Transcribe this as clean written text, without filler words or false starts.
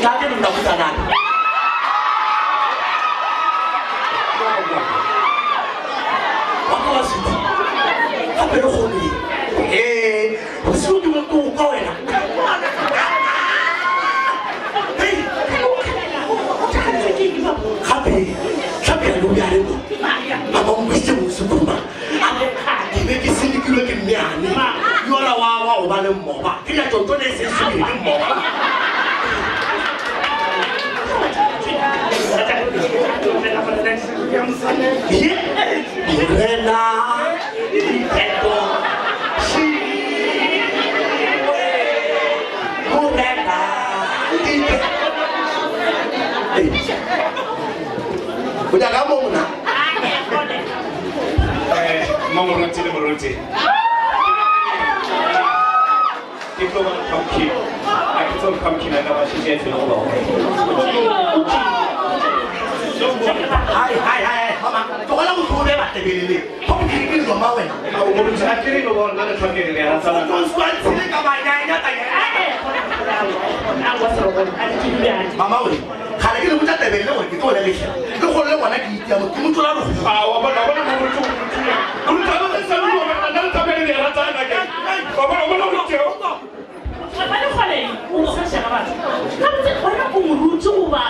Nna ke nna botsanana. Wa ka wa sedi. Gape le kgono ye. Ee, bosigo ke mo ke o kwa wena. Hei, gape tlhapi ya lobjale mo. Mama o nkwisitse bose kuruma. Ke be ke selekilwe ke mmeane yola wa wa go ba le mmoba. Ke ya tšontšone e se sukile ke mmoba. Ye Morena dipheto šiwe Morena dipheto. O nyaka mo mona? Eh, Mmamoruti le moruti. Ke tlo ba pumpkin. A ke tlo pumpkin a ka ba šetše a tšwele go ba Hai, hai, hai, mama. Tlogela go tlo be batebelele. Pumpkin ke dilo ma wena. Moruti a ke re no bona le tlhokeng le ya tsana. O swantshile ka banyanya ka Mama we, gale ke le botsa tebelele gore ke tlo le lehla. Le gore le gona ke itia mo ke mo tlola go. A wa bona wa bona moruti o moruti. Moruti a ba sa le bona nna le tabele le ratana ke. Wa bona wa bona moruti o. Ba le kgole o sa sheba batho. Gabotse wena o moruti goba.